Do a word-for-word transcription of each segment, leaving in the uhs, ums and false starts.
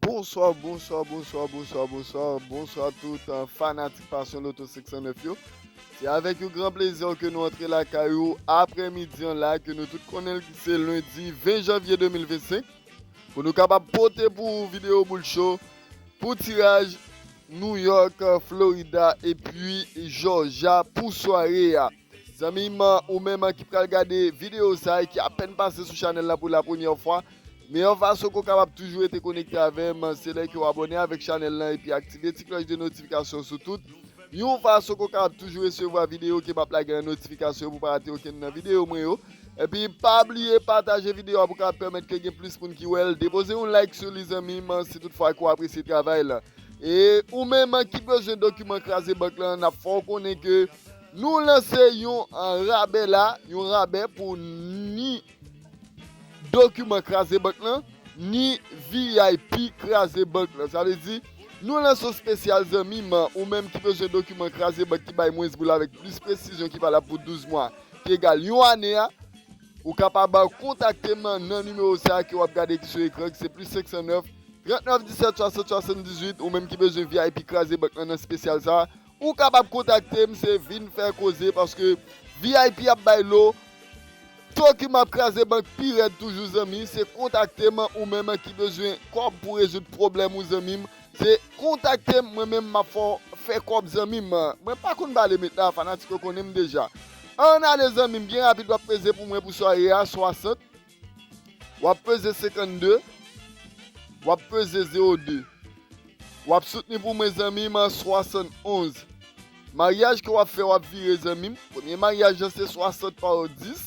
Bonswa, bonswa, bonswa, bonswa, bonswa, bonswa tout uh, fanatik Passion Lotto senk san nèf yo. Se avèk yon gran plezi ke nou antre lakay ou aprèmidi an la, ke nou tout konnen l ki se lendi ven janvye de mil ven senk, pou nou kapab pote pou ou videyo boul cho pou tiraj New York, Florida epi Georgia pou sware a. Zanmi m, ou menm ki pral gade videyo sa e ki apèn pase sou chanèl la pou la premyè fwa, meyè fason ke w kapab toujou rete konekte avè m, se lè ke w abòne avèk chanèl la epi aktive ti klòch de notifikasyon sou tout. Yon fason ke w kapab toujou resevwa videyo ke m ap lage an notifikasyon pou pa rate okenn nan videyo mwen yo. Epi pa bliye pataje videyo a pou kapab pèmèt ke gen plis moun ki wè l. Depoze yon like sou li zanmi m, si tout fwa ke w apresye travay la. E ou menm ki bezwen dokiman kraze bank lan, n ap fè w konnen ke nou lanse yon uh, rabè la, yon rabè pou ni dokiman kraze bank lan, ni V I P kraze bank lan. Sa vle di, nou lanse yon espesyal zanmi m, ou menm ki bezwen dokiman kraze bank ki bay mwens boul avèk plis presizyon ki valab pou douz mwa, ki egal yon ane a, ou kapab kontakte m nan nimewo sa a ke w ap gade ki sou ekran, ki se plis senk san nèf, trant nèf disèt swasant swasanndizuit, ou menm ki bezwen V I P kraze bank lan nan espesyal sa a, ou kapab kontakte m, se vin fè koze, paske V I P ap bay lo, dokiman ap kraze bank pi rèd toujou zanmi, se kontakte m, ou menm ki bezwen kòb pou rezoud pwoblèm ou zanmi m, se kontakte m, mwen menm m ap fè w fè kòb zanmi m. Mwen pa konn pale met la, fanatik yo konnen m deja. Ann ale zanmi m, byen rapid w ap peze pou mwen pou sware a, swasant, w ap peze senkannde, w ap peze zewo de. W ap soutni pou mwen zanmi m, swasannonz. Maryaj ke w ap fè, w ap vire zanmi m. Premye maryaj lan se swasant pa dis.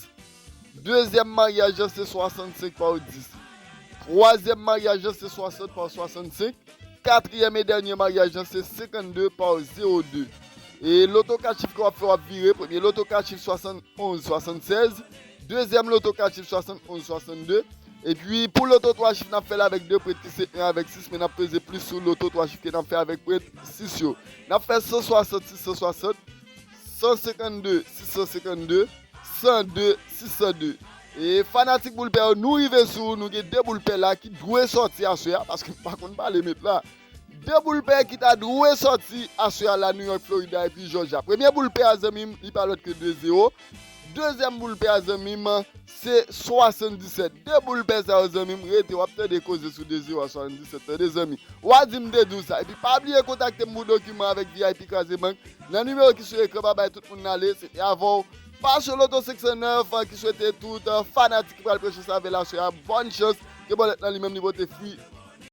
Dezyèm maryaj lan se swasannsenk pa dis. Twazyèm maryaj lan se swasant pa swasannsenk. Katriyèm e dènye maryaj lan se senkannde pa zewo de. E loto kat chif ke w ap fè, w ap vire. Premye loto kat chif swasannonz swasannsèz. Dezyèm loto kat chif swasannonz swasannde. Epi pou loto twa chif, n ap fè l avèk de prent ki se en avèk sis, men n ap peze plis sou loto twa chif ke n ap fè avèk prent sis yo. N ap fè san swasant, sis san swasant, san senkannde, sis san senkannde, san de, sis san de. E fanatik boul pè yo, nou rive sou, nou gen de boul pè la ki dwe sòti aswè a, paske m pa konn pale met la. De boul pè ki ta dwe sòti aswè a la, New York, Florida epi Georgia. Premye boul pè a zanmi m, li pa lòt ke de zewo. Dezyèm boul pè a zanmi m, se swasanndisèt. De boul pè sa yo zanmi m, rete w ap tande koze sou de zewo a swasanndisèt, tande zanmi. W a di m te di w sa. Epi pa bliye kontakte m pou dokiman avèk V I P kraze bank nan nimewo ki sou ekran, pa bay tout moun ale, se te avè w Passion Lotto senk san nèf ki swete tout uh, fanatik ki pral pran chans avè l aswè a bòn chans, ke bòlèt lan li menm li pote fwi